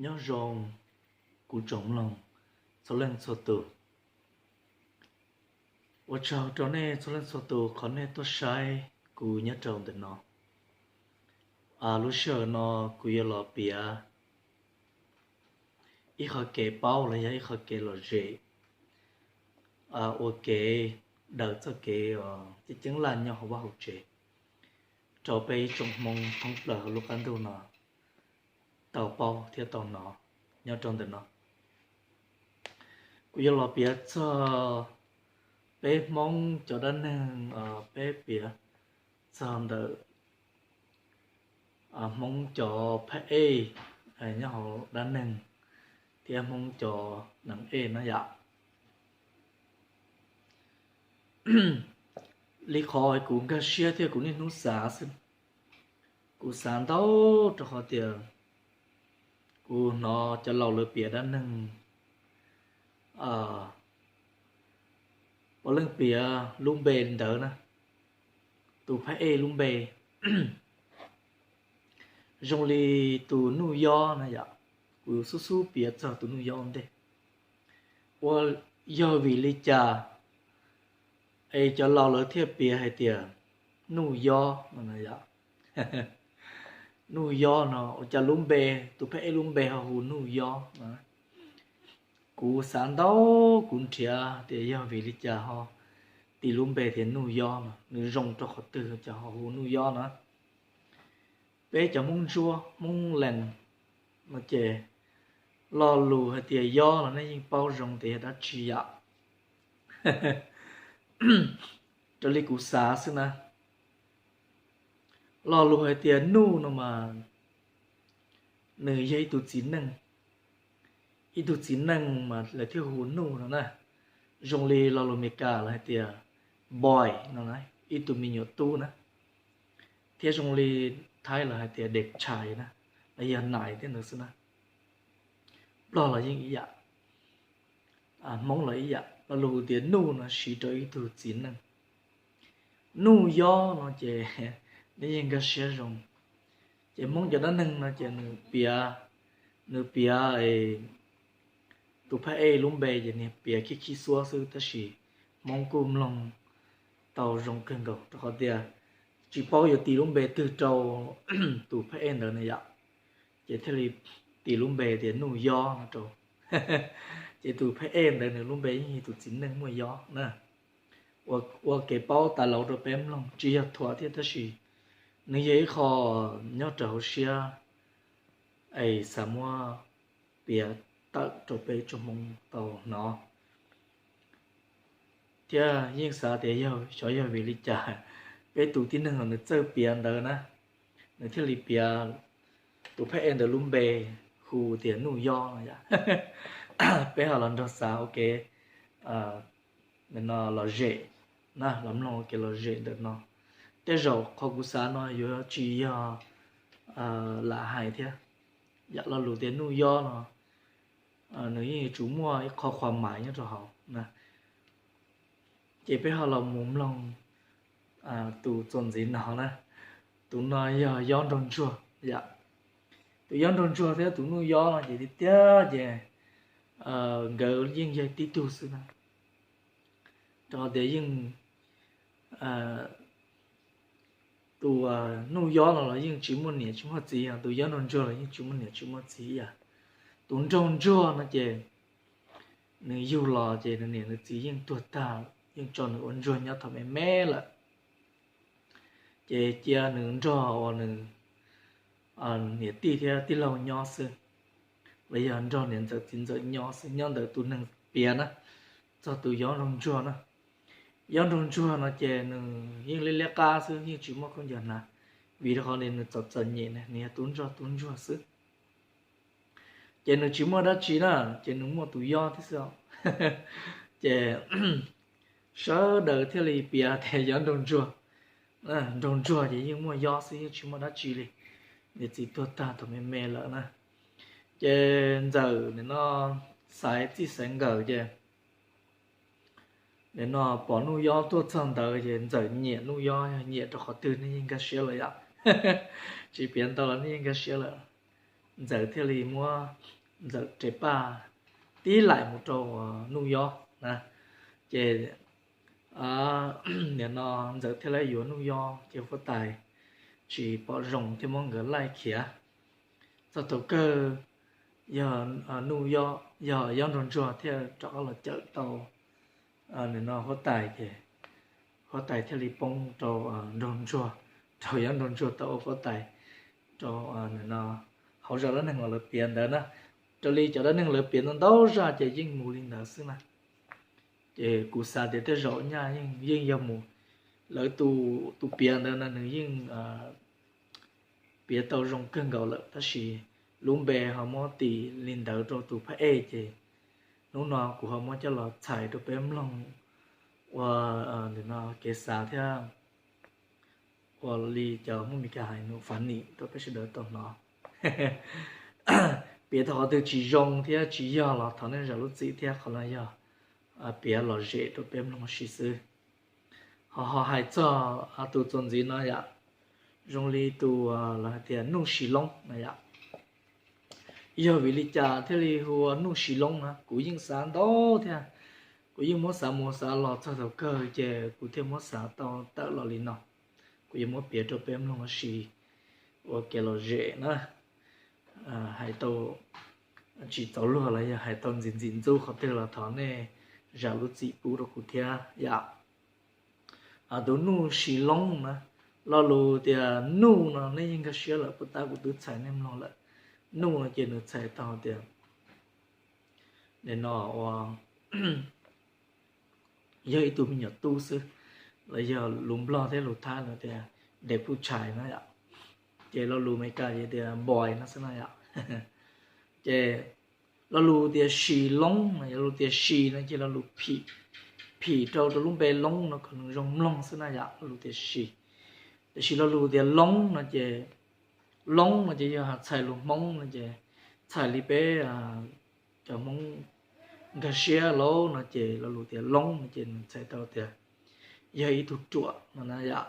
Nyob zoo kuv tsoom mloog txhua leej txhua tus. Ua tsaug rau nej txhua leej txhua tus qhov nej tuaj saib kuv nyob rau ntawm no. Lub sij hawm no kuv yuav los piav ib qho kev paub los yog ib qho kev lom zem ua kev daws txoj kev uas ceeb ceeb laj nyob hauv vaj hauv tsev rau peb ib tsoom Hmoob thoob plaws hauv lub qab ntuj no tau paub thiab tau hnov nyob rau ntawm no. Kuv yuav los piav txog peb Hmoob cov dab neeg, peb piav txog ntawm Hmoob cov phab ej nyob hauv dab neeg thiab Hmoob cov neeg ej na yom. Li qhov kuv nkag siab thiab kuv niaj hnub xav xwb, kuv xav ntau rau qhov tias kuv hnov cov laus lawv piav dab neeg, puav leej piav lub npe ntawd na, tus phab ej lub npe zoo li tus Nuj Yob na yom. Kuv xub xub piav txog tus Nuj Yob ua ntej, ua yog vim li cas es cov laus lawv thiaj piav hais tias Nuj Yob no yom. Nuj Yob no ua cas lub npe, tus phab ej lub npe ho hu Nuj Yob no? Kuv xav ntau, kuv nrhiav tias yog vim li cas ho tis lub npe tias Nuj Yob no, nws zoo rau qhov twg cas ho hu Nuj Yob no. Peb cov Hmoob Ntsuab, Hmoob Lees no ces lo lus hais tias yob los nej yeej paub zoo tias yog dab tsi yom. Raws li kuv xav xwb na, lo lus hais tias nuj no mas nws yog ib tug txiv neej, ib tug txiv neej mas lawv thiaj hu nuj no na. Zoo li lo lus Meskas lawv hais tias boy no na, ib tug me nyuam tub na, thiab zoo li Thaib lawv hais tias dej tshais na, los yog nais thiab ntawd xwb na. Nplog los yeej ib yam, Hmoob los ib yam, lo lus tias nuj no siv rau ib tug txiv neej. Nuj Yob no ces nej yeej nkag siab zoo. Ces Hmoob cov dab neeg no ces nws piav, nws piav tus phab ej lub npe ces nws piav khib khib xuab xwb, tab sis Hmoob kuj mloog tau zoo kawg nkaus rau qhov tias tsis paub yuav tis lub npe twg rau tus phab ej ntawd na yom. Ces thiaj li tis lub npe tias Nuj Yob no rau. Ces tus phab ej ntawd nws lub npe yeej yog tus txiv neej muaj yob na. Ua kev paub tas laus rau peb mloog, tsis yog thuam thiab tab sis nws yog ib qho nyob rau hauv siab es xav muab piav tawm rau peb tsoom Hmoob tau hnov. Thiab yeej xav tias yog, xyov yog vim li cas peb tus tib neeg los nws txawj piav ntawd na, nws thiaj li piav tus phab ej ntawd lub npe hu tias Nuj Yob no yom. Peb ho los nrog xav ua ke, ntawm no lom zem na, los mloog ua kev lom zem ntawm no. Tej zaum qhov kuv xav no yuav tsis yog lam hais thiab. Yam lo lus tias Nuj Yob no nws yeej yuav tsum muaj ib qho qhuas mais nyob rau hauv na. Ces peb ho los mus mloog tus txuas ntxiv no na. Tus no yog Yob Nraug Ntsuag yom. Tus Yob Nraug Ntsuag thiab tus Nuj Yob no ces tiag tiag ces nkawd yeej yog tib tug xwb na. Rau qhov tias yeej, tus Nuj Yob no los yeej tsis muaj niam tsis muaj txiv, tus Yob Nraug Ntsuag los yeej tsis muaj niam tsis muaj txiv yom. Tus Nraug Ntsuag no ces nws yug los ces nws niam nws txiv yeej tuag tag, yeej tso nws ua ntsuag nyob thaum me me lawm. Ces cia nws nrog uas nws niam tij thiab tij laug nyob xwb, los yog nrog niam ntxawm txiv ntxawm nyob xwb, nyob ntawm tus neeg piav na, txog tus Yob Nraug Ntsuag na. Yob Nraug Ntsuag no ces nws yeej liab liab qab xwb, yeej tsis muaj khaub ncaws hnav, vim rau qhov nws txom txom nyem na, nws yog tub ntsoj tub ntsuag xwb. Ces nws tsis muaj dab tsi na, ces nws muaj tus yob thiab xwb. Ces sawv daws thiaj li piav tias Yob Nraug Ntsuag. Nraug Ntsuag ces yeej muaj yob xwb, yeej tsis muaj dab tsi li. Niam txiv tuag tag thaum me me lawm na. Ces ntxawm nim no xaiv txij xaiv nkawm ces nim no pom Nuj Yob tuaj txog ntawd ces ntxawm nyiam Nuj Yob, nyiam rau qhov twg nej yeej nkag siab lawm yom. Tsis piav ntau los nej yeej nkag siab lawm. Ntxawm thiaj li muab Ntxawm tes paj tib laim mus rau Nuj Yob na. Ces nim no Ntxawm thiaj li yuav Nuj Yob, ces huab tais tsis pom zoo thiaj muab nkawd laij khiav. Txog thaum kawg yog Nuj Yob, yog Yob Nraug Ntsuag thiaj rov qab los cawm tau nim no huab tais, ces huab tais thiaj li poob rau Nraug Ntsuag, rau Yob Nraug Ntsuag tau ua huab tais rau nim no hauv zaj dab neeg uas lawv piav ntawd na. Raws li cov dab neeg lawv piav ntau ntau zaj ces yeej mus li ntawd xwb na. Ces kuv xav tias tej zaum nyaj yeej yog mus, lawv tus piav ntawd na nws yeej piav tau zoo kawg nkaus lawm, tab sis lub npe ho muab tis li ntawd rau tus phab ej, ces hnub no kuv ho muab coj los txhais rau peb mloog ua ntawm no kev xav thiab ua li cov Hmoob Mes Kas hais nws funny rau peb sawv daws tau hnov. Piav tau qhov twg tsis zoo thiab tsis yog los thov nej zam lub txim thiab, qhov no yog piav lom zem rau peb mloog ua si xwb. Ho ho hais txog tus txuas ntxiv no yom, zoo li tus lawv hais tias Nuj Sis Loob na yom. Yog vim li cas thiaj li hu ua Nuj Sis Loob na, kuv yeej xav ntau thiab, kuv yeej muab xav mus xav los txog thaum kawg ces kuv thiaj muab xav tau tawm los li no. Kuv yuav muab piav rau peb mloog ua si ua kev lom zem na. Hais tau tsis txaus luag los yog hais tau ntxim ntxim ntxub qhov twg los thov nej zam lub txim pub rau kuv thiab yom. Tus Nuj Sis Loob na, lo lus tias nuj no nej yeej nkag siab lawm, puag ta kuv twb txhais nej mloog lawm. Nuj no ces nws txhais tau tias nim no ua yog ib tug me nyuam tub xwb, los yog lus Nplog thiab lus Thaib no tias de phu tshais na yom. Ces lo lus Amelikas ces tias boy no xwb na yom. Ces lo lus tias Sis Loob no, lo lus tias Sis no ces lo lus phim, phim rau rau lub npe Loob no kom nws zoo mloog xwb na yom, lo lus tias Sis. Tiam sis lo lus tias Loob no ces, Loob no ces yog txhais lus Hmoob no ces txhais li peb cov Hmoob nkag siab lauj no ces lo lus tias Loob no ces nws txhais tau tias yog ib tug ruam no na yom.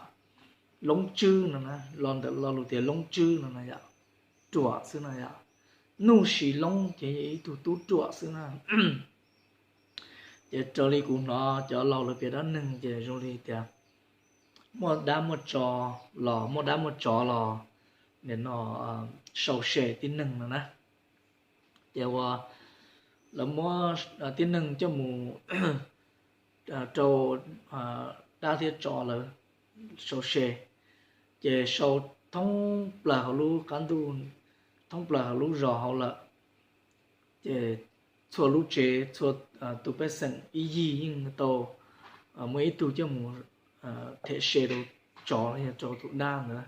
Loob Tswb no na, los ntawm lo lus tias Loob Tswb no na yom, ruam xwb na yom. Nuj Sis Loob ces yog ib tug tub ruam xwb na. Ces raws li kuv hnov cov laus lawv piav dab neeg ces zoo li tias muaj dab muaj tsov los, muaj dab muaj tsov los nim no sau se tib neeg no na. Ces ua lawv muab tib neeg coj mus rau dab thiab tsov lawv sau se, ces sau thoob plaws hauv lub qab ntuj, thoob plaws hauv lub zos hauv lawm. Ces txhua lub tsev, txhua tus pej xeem ib yig yeej tau muaj ib tug coj mus them se rau tsov los yog rau tus dab ntawd.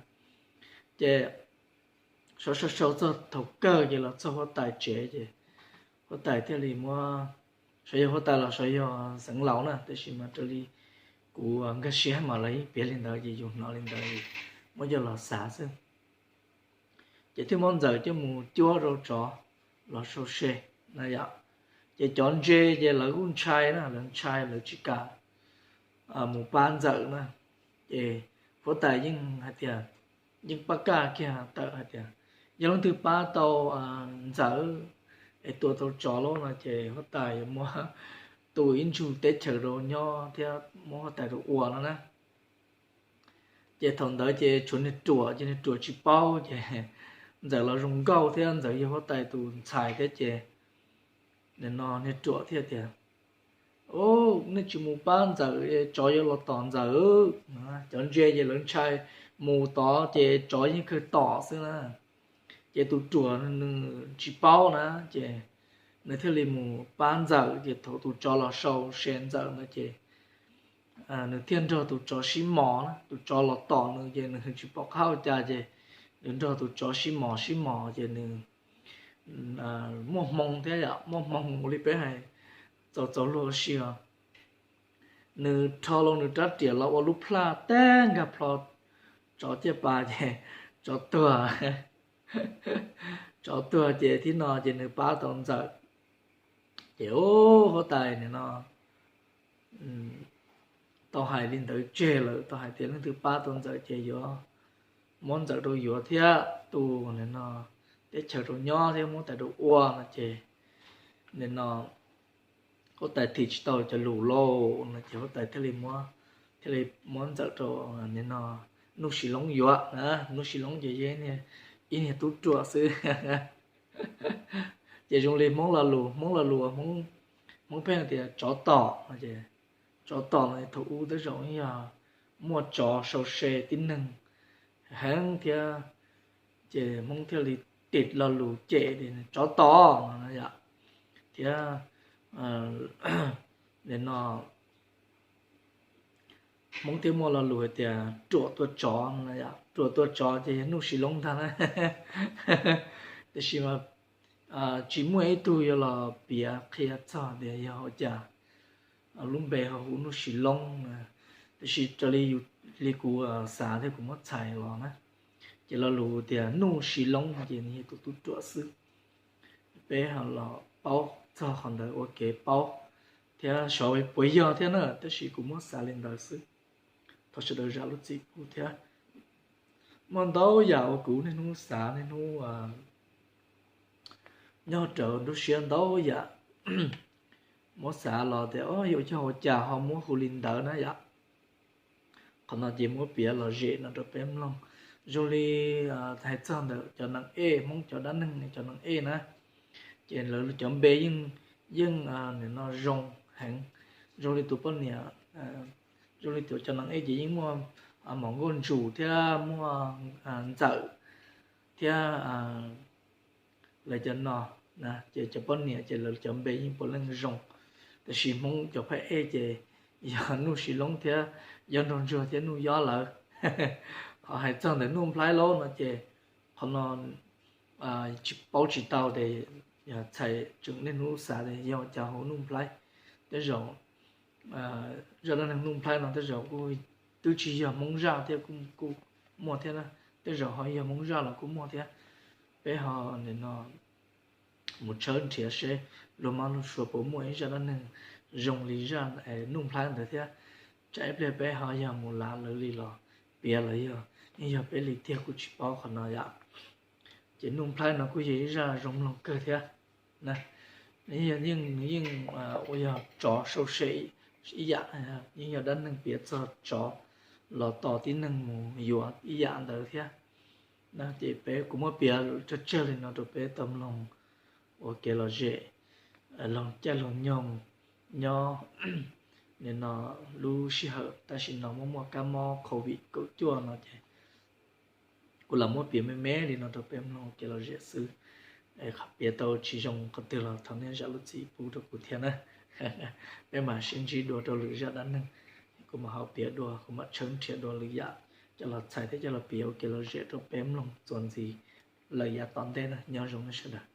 Ces sau sau sau txog thaum kawg ces los txog huab tais tsev ces huab tais thiaj li muab, xyov yog huab tais los xyov yog xeev laus na, tiam sis mas raws li kuv nkag siab mas lawv yeej piav li ntawd ces yus hnov li ntawd muab coj los xav xwb. Ces thiaj muab Ntxawm coj mus cuab rau tsov los sau se na yom. Ces cov ntse ces lawv kuj ntshai na, lawv ntshai lawv tsis kam mus pab Ntxawm na. Ces huab tais yeej hais tias, yeej pab kaj kiag tawm hais tias yog leej twg pab tau Ntxawm es tua tau tsov lauj no ces huab tais yuav muab tu ib ntsug teb chaws rau nyob thiab muab huab tais rau ua no na. Ces thaum ntawd ces tshuav niag ruam, ces niag ruam tsis paub, ces Ntxawm los zoo nkauj thiab Ntxawm yog huab tais tus ntxhais thiab ces nim no niag ruam thiaj tias, nej tsis mus pab Ntxawm, tsov yuav los tom Ntxawm. Cov ntse ces lawv ntshai, mus tod ces tsov yeej kawg tom xwb na. Ces tus ruam nws tsis paub na, ces nws thiaj li mus pab Ntxawm, ces thaum tus tsov los sau se Ntxawm ntawd ces nws thiaj nrog tus tsov sib mos na, tus tsov los tom nws ces nws tsis pom qab ua cas ces nws nrog tus tsov sib mos sib mos ces nws muaj hmoo thiab yom, muaj hmoo ua li peb hais txaus txaus luag ua si os. Nws rho loo nws rab riam los ua lub plhaj teb nkag plho tsov ciaj pas ces tsov tuag. Tsov tuag ces thib no ces nws pab tau Ntxawm. Ces huab tais nim no tau hais li ntawd tseg lawm, tau hais tias leej twg pab tau Ntxawm ces yuav muab Ntxawm rau yuav thiab tus nim no teb chaws rau nyob thiab muab tais rau ua no ces nim no huab tais thim tsis tau cov lus lauj no ces huab tais thiaj li muab, thiaj li muab ntxawm rau nim no Nuj Sis Loob yuav na. Nuj Sis Loob ces yog ib niag tub ruam xwb. Ces zoo li Hmoob lo lus, Hmoob lo lus, Hmoob pheej tias tsov tom no ces, tsov tom no thaum ub tej zaum yog muaj tsov sau se tib neeg heev thiab, ces Hmoob thiaj li tis lo lus cem tsov tom no yom. Thiab nim no Hmoob thiaj muaj lo lus hais tias ruam tua tsov no yom. Ruam tua tsov ces yog Nuj Sis Loob ntag na. Tiam sis mas tsis muaj ib tug yuav los piav qhia txog tias yog ua cas lub npe ho hu Nuj Sis Loob na. Tiam sis raws li, li kuv xav thiab kuv muab txhais los na, ces lo lus tias Nuj Sis Loob no ces nws yog tus tub ruam xwb. Peb ho los paub txog qhov ntawd ua kev paub thiab xyov puas yog thiab na, tab sis kuv muab xav li ntawd xwb. Thov sawv daws zam lub txim pub thiab. Muaj ntau yam uas kuv niaj hnub xav niaj hnub nyob raws nruab siab ntau yam, muab xav los tias o, yuav cog ua cas ho muab hu li ntawd na yom. Qhov no ces muab piav lom zem no rau peb mloog. Zoo li hais txog ntawm cov neeg ej, Hmoob cov dab neeg cov neeg ej na, ces lawv cov npe yeej, yeej nim no zoo heev. Zoo li tus poj niam, zoo li tus cov neeg ej ces yeej muaj Mom Nkauj Ntsum thiab muaj Ntxawm thiab lawv cov no, ces cov poj niam ces lawv cov npe yeej puav leej zoo. Tiam sis Hmoob cov phab ej ces yog Nuj Sis Loob thiab Yob Nraug Ntsuag thiab Nuj Yob lawv. Ho hais txog ntawm Nuj Nplhaib Laub no ces qhov no tsis paub tsis tau tias, txhais tseem niaj hnub xav tias yog cas hu Nuj Nplhaib. Tej zaum zaj dab neeg Nuj Nplhaib no tej zaum kuj twb tsis yog Hmoob zaj thiab kuj muaj thiab na, tej zaum ho yog Hmoob zaj los kuj muaj thiab. Peb ho nim no mus tshawb nrhiav seb luag mab luag suav puas muaj ib zaj dab neeg zoo li zaj Nuj Nplhaib ntawd thiab. Tsam ib pliag peb ho yog mus lav lawv li los piav los yog, yeej yog peb li tiag kuj tsis paub qhov no yom. Ces Nuj Nplhaib no kuj yog ib zaj zoo mloog kawg thiab na. Nws yeej ua yog tsov sau se ib yam, yeej yog dab neeg piav txog tsov los tos tib neeg mus yuav ib yam ntawd thiab. Ces peb kuv muab piav tsawg tsawg li no rau peb tau mloog ua kev lom zem, laug caij laug nyoog nyob nim no lub sij hawm tam sim no muaj muaj kab mob covid kaum cuaj no ces kuv lam muab piav me me li no rau peb mloog ua kev lom zem xwb. Qhov piav tau tsis zoo qhov twg los thov nej zam lub txim pub rau kuv thiab na. Peb mam sib ntsib dua rau lwm zaj dab neeg, kuv mam ho piav dua, kuv mam tshawb nrhiav dua lwm yam coj los txhais thiab coj los piav ua kev lom zem rau peb mloog txuas ntxiv lawm yav tom ntej na. Nyob zoo nej sawv daws.